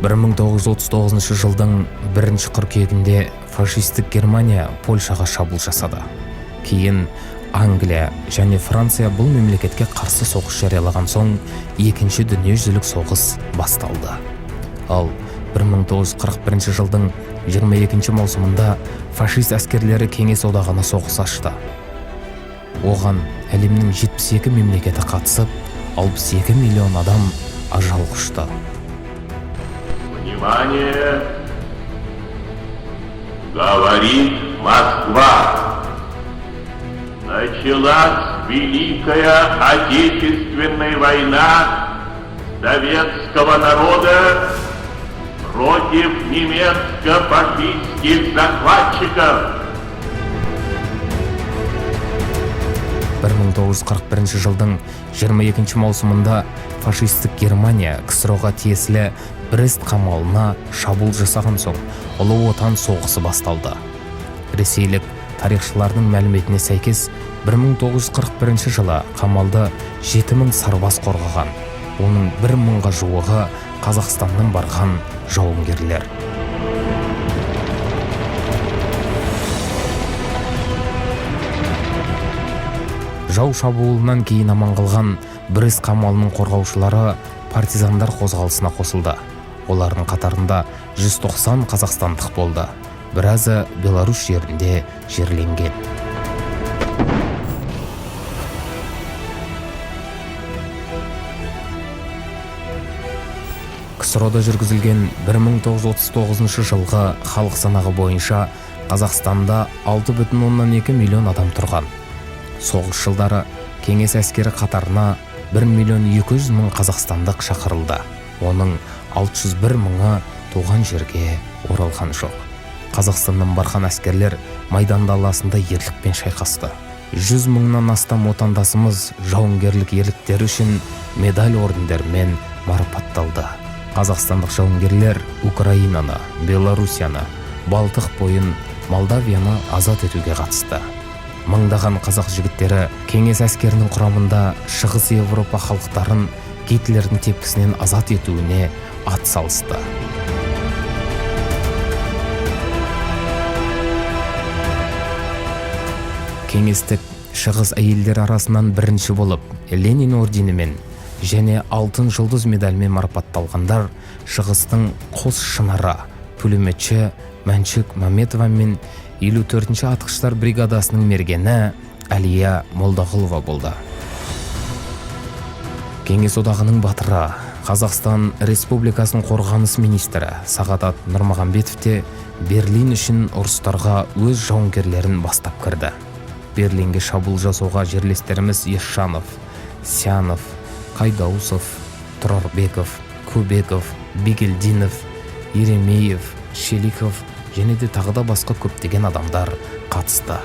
1939 жылдың бірінші қыркүйегінде фашистік Германия Польшаға шабуыл жасады. Кейін Англия және Франция бұл мемлекетке қарсы соғыс жариялаған соң, екінші дүниежүзілік соғыс басталды. Ал 1941 жылдың 22 маусымында фашист әскерлері Кеңес Одағына соғыс ашты. Оған әлемнің 72 мемлекеті қатысып, 62 миллион адам ажал құшты. Внимание! Говорит Москва! Началась Великая Отечественная война советского народа против немецко-фашистских захватчиков. 1941 жылдың 22 маусымында фашистік Германия КСРО-ға тиесілі Брест қамалына шабуыл жасаған соң, Ұлы Отан соғысы басталды. Ресейлік тарихшылардың мәліметіне сәйкес, 1941 жылы қамалды 7000 сарбаз қорғаған. Оның 1000-ға жуығы Қазақстаннан барған жауынгерлер. Жау шабуылынан кейін аман қалған Брест қамалының қорғаушылары партизандар қозғалысына қосылды. Олардың қатарында 190 қазақстандық болды. Біразы Беларусь жерінде жерленген. КСРО-да жүргізілген 1939 жылғы халық санағы бойынша Қазақстанда 6,2 миллион адам тұрған. Соғыс жылдары кеңес әскері қатарына 1 миллион 200 мың қазақстандық шақырылды. Оның 601 мыңы туған жерге оралған жоқ. Қазақстаннан барған әскерлер майдан даласында ерлікпен шайқасты. 100 мыңнан астам отандасымыз жауынгерлік ерліктері үшін медаль, ордендермен марапатталды. Қазақстандық жауынгерлер Украинаны, Белоруссияны, Балтық бойын, Молдавияны азат етуге қатысты. Мыңдаған қазақ жігіттері кеңес әскерінің құрамында Шығыс Еуропа халықтарын Гитлердің тепкісінен азат етуіне ат салысты. Кеңестік Шығыс әйелдер арасынан бірінші болып Ленин орденімен және Алтын жұлдыз медалімен марапатталғандар Шығыстың қос шынары, пулеметші Мәншүк Мәметова мен 54-ші атқыштар бригадасының мергені Әлия Молдағұлова болды. Кеңес Одағының батыры, Қазақстан Республикасының қорғаныс министрі Сағадат Нұрмағамбетов те Берлин үшін ұрыстарға өз жауынгерлерін бастап кірді. Берлинге шабуыл жасауға жерлестеріміз Есшанов, Сянов, Қайдаусов, Тұрарбеков, Көбеков, Бегелдинов, Еремеев, Шеликов және де тағы да басқа көптеген адамдар қатысты.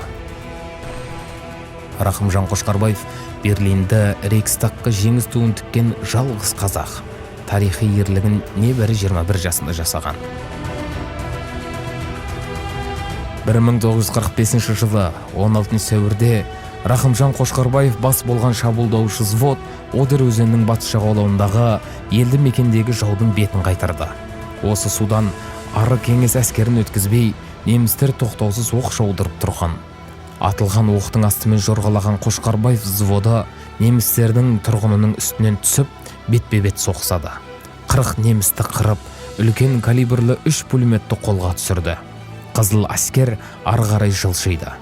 Рахымжан Қошқарбаев Берлинді Рейхстагқа жеңіс туын тіккен жалғыз қазақ. Тарихи ерлігін небәрі 21 жасында жасаған. 1945 жылы 16 сәуірде Рахымжан Қошқарбаев бас болған шабуылдаушы взвод Одер өзенінің батыс жағалауындағы елді мекендегі жаудың бетін қайтарды. Осы судан ары кеңес әскерін өткізбей, немістер тоқтаусыз оқ жаудырып тұрған. Атылған оқтың астымен жорғалаған Қошқарбаев взводы немістердің тұрғынының үстінен түсіп, бетпе-бет соғысады. 40 немісті қырып, үлкен калибрлі үш пулеметті қолға түсірді. Қызыл әскер ары қарай жылжиды.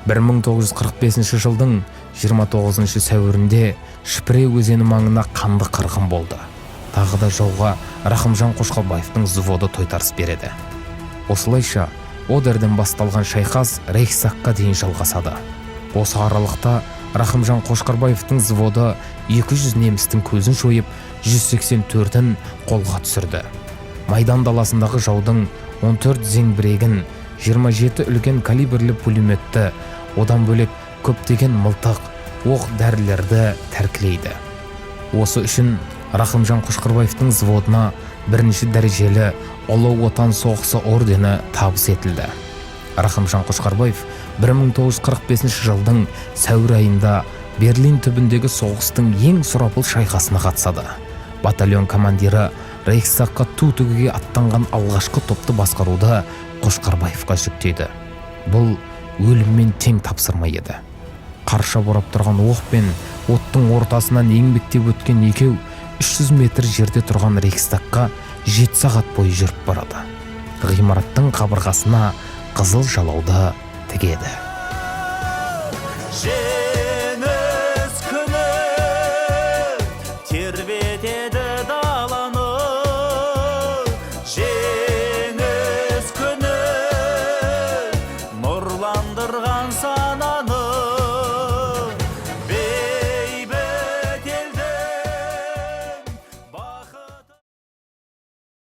1945 жылдың 29 сәуірінде Шпре өзені маңына қанды қырғын болды. Тағы да жауға Рахымжан Қошқарбаевтың взводы тойтарыс береді. Осылайша Одерден басталған шайқас Рейхстагқа дейін жалғасады. Осы аралықта Рахымжан Қошқарбаевтың взводы 200 немістің көзін жойып, 184-ін қолға түсірді. Майдан даласындағы жаудың 14 зеңбірегін, 27 үлкен калибрлі пулеметті, одан бөлек көптеген мылтық, оқ дәрілерді тәркілейді. Осы үшін Рахымжан Қошқарбаевтың взводына бірінші дәрежелі Ұлы Отан соғысы ордені табыс етілді. Рахымжан Қошқарбаев 1945 жылдың сәуір айында Берлин түбіндегі соғыстың ең сұрапыл шайқасына қатысады. Батальон командирі Рейхстагқа ту тігуге аттанған алғашқы топты басқаруды Қошқарбаевқа жүктейді. Бұл өліммен тең тапсырма еді. Қарша борап тұрған оқ пен оттың ортасынан еңбектеп өткен екеу 300 метр жерде тұрған Рейхстагқа 7 сағат бойы жүріп барады. Ғимараттың қабырғасына қызыл жалауды тігеді. Жеңіс.